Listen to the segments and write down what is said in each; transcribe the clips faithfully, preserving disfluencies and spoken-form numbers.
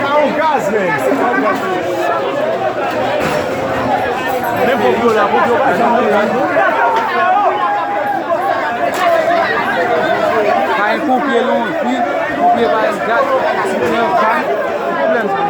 Sa yon gaz, men. Menm ponpye yo la, ponpye yo pa janm vini. Pa gen ponpye lonji, ponpye pa gen gaz, si te yon kann, pwoblèm sa.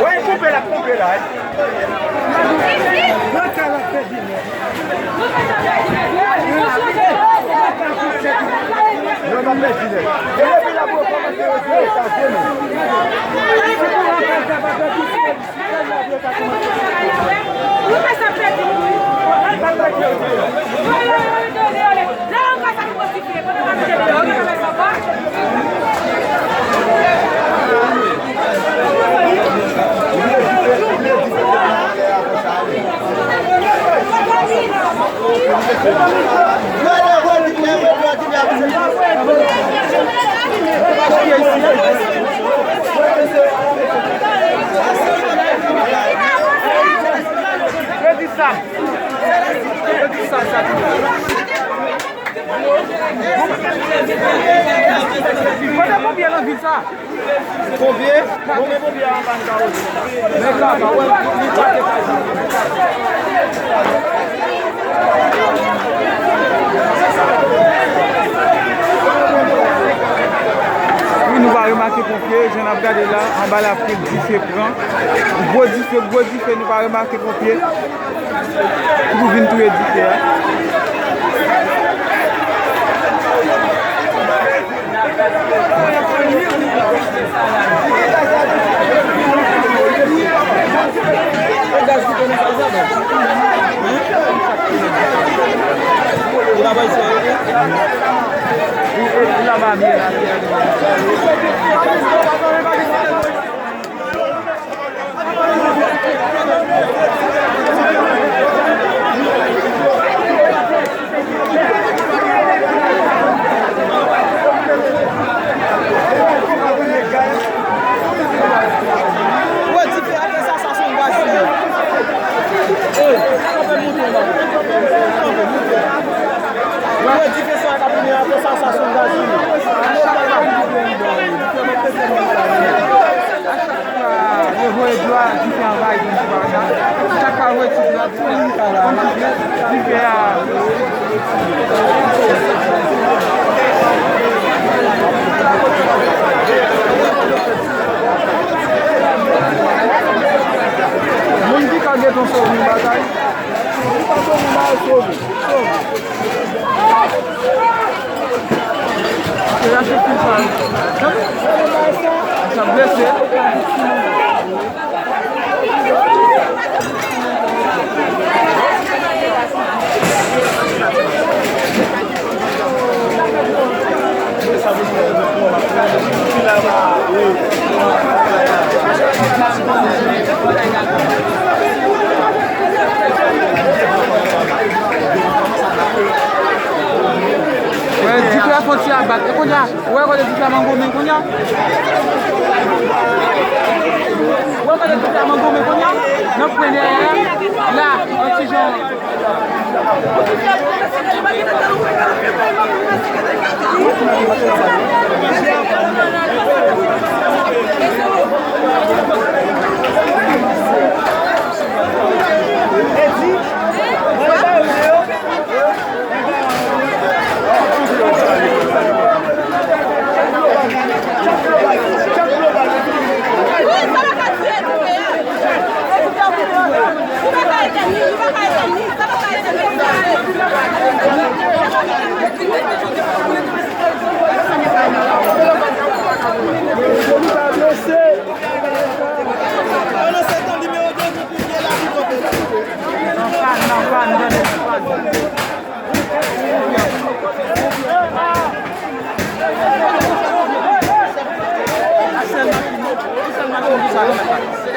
Wè, koupe la, koupe la. Fredi Sam. Fredi Sam, sa tou. Kote ponpye nan vil sa? Ponpye? Bon, men ponpye a anba nan kawo. Men kaka, wè, li pake kay sa. Wi, nou pa remake ponpye, jan n ap gade la, anba la, dife pran. Gwo dife, gwo dife, nou pa remake ponpye. Ki pou vin touye dife a. Wè dife a, ke sa, sa se yon gaz li ye. Ey, kanpe moute la. Kanpe moute. Wè dife sa k ap limen a, ke sa, sa se yon gaz li ye. Voye dlo a, dife anvayi zòn Ti Baka. Chak fwa voye ti dlo a, dife a. Dife a. Moun ki ka gen ton sòl nan bagay. Moun ki ka ton bagay sòl. Sòl. Sa blese. Wè, dife a fon ti abat. E kounye a, ou wè kote dife a mango men kounye a? Ou wè kote dife a mango men kounye a? Nan kwen dèyè a, la, yon ti jan.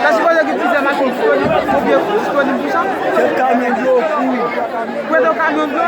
Sa sipoze gen plizyè machin disponib, pou byen disponib pou sa. Se kamyon dlo, wi. Ou mete yon kamyon dlo?